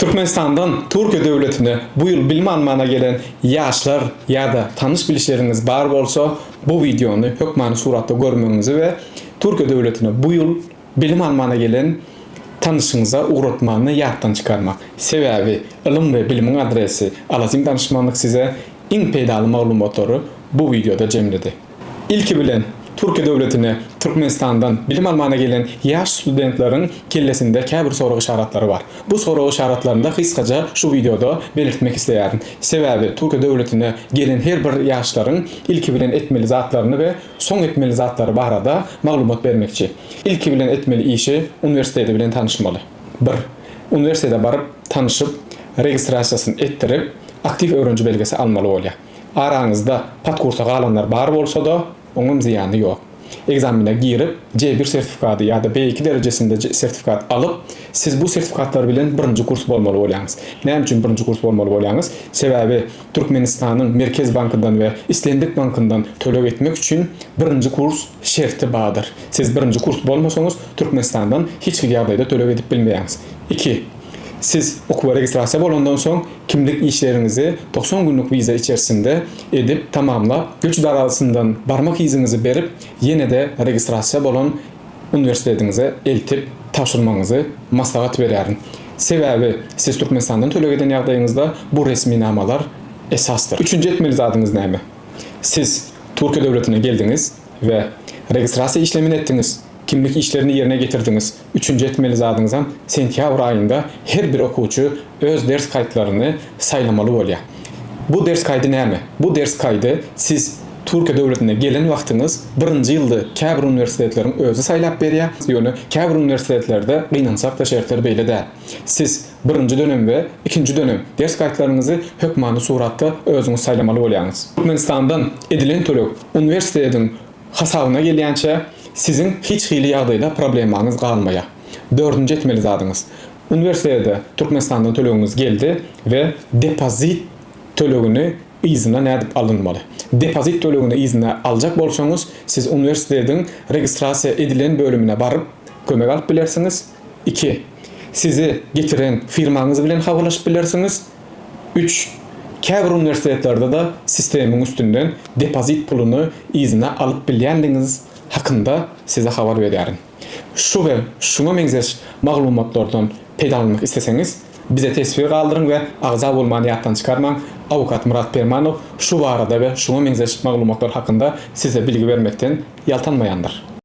Türkmenistandan Türkiýe döwletine bu ýyl bilim almana gelen ýaşlar ýa-da tanyş-bilişleriňiz bar bolsa bu wideony hökmany suratda görmegiňizi we Türkiýe döwletine bu ýyl bilim almana gelen tanyşyňyza ugratmany ýatdan çykarmaň. Sebäbi ylym we bilimiň adresi Alazim danyşmanlyk size iň peýdaly maglumatlary bu wideoda jemledi. Ilki bilen, Türkiýe döwletine Türkmenistandan bilim almana gelen ýaş studentleriň kellesinde käbir sorag yşaratlary bar. Bu sorag yşaratlaryny-da gysgaça şu wideoda belirtmek isleýärin. Sebäbi Türkiýe döwletine gelen her bir ýaşlaryň ilki bilen etmeli zatlaryny we soň etmeli zatlary barada maglumat bermekçi. Ilki bilen etmeli işi uniwersiteti bilen tanyşmaly. Bir. Uniwersitete baryp, tanyşyp, registrasiýasyny etdirip, aktiw öwreniji belgisi almaly bolýar. Araňyzda podkursa galanlar bar bolsa-da, oňam zyýany ýok. Ekzamene girip, C bir sertifikady ýa-da B iki derejesinde sertifikat alyp, siz bu sertifikatlar bilen birinji kurs bolmaly bolýaňyz. Näme üçin birinji kurs bolmaly bolýaňyz? Sebäbi Türkmenistanyň Merkez bankyndan we islendik bankyndan töleg etmek üçin birinji kurs şerti bardyr. Siz birinji kurs bolmasaňyz, Türkmenistandan hiç hili ýagdaýda töleg edip bilmeýäňiz. Iki. Siz okuwa registrasiýa bolandan soň kimlik işleriňizi 90 günlük wiza içerisinde edip tamamlap, göç edarasyndan barmak yzyňyzy berip, ýene-de registrasiýa bolan uniwersitetiňize eltip tabşyrmagyňyzy maslahat berýärin. Sebäbi siz Türkmenistandan töleg eden ýagdaýyňyzda bu resminamalar esasdyr. Üçünji etmeli zadyňyz näme? Siz Türkiýe döwletine geldiňiz we registrasiýa işlemini etdiňiz. Kimlik işlerini ýerine getirdiňiz. Üçünji etmeli zadyňyzam sentýabr aýynda her bir okuwçy öz ders kaýtlaryny saýlamaly bolýar. Bu ders kaýdy näme? Bu ders kaýdy siz Türkiýe döwletine gelen wagtyňyz birinji ýylda käbir uniwersitetleriň özi saýlap berýär. Ýöne käbir uniwersitetlerde gynansakda şertler beýle däl. Siz birinji dönem we ikinji dönem ders kaýtlaryňyzy hökmany suratda özüňiz saýlamaly bolýaňyz. Türkmenistandan edilen töleg uniwersitetiň Hasabyna gelýänçä siziň hiç hili ýagdaýda problemaňyz galmaýar. Dördünji etmeli zadyňyz. Uniwersitete Türkmenistandan tölegiňiz geldi we depozit tölegini yzyna nädip alynmaly? Depozit tölegini yzyna aljak bolsaňyz, siz uniwersitetiň registrasiýa edilen bölümine baryp kömek alyp bilersiňiz. Iki. Sizi getiren firmaňyz bilen habarlaşyp bilersiňiz. Üç, Käbir uniwersitetlerde-de sistemiň üstünden depozit puluny yzyna alyp bilýändigiňiz hakynda size habar berýärin. Şu we şuňa meňzeş maglumatlardan peýdalanmak isleseňiz, bize teswir galdyryň we agza bolmany ýatdan çykarmaň, Awukat Myrat Permanow şu barada we şuňa meňzeş maglumatlar hakynda size bilgi bermekden ýaltanmaýandyr.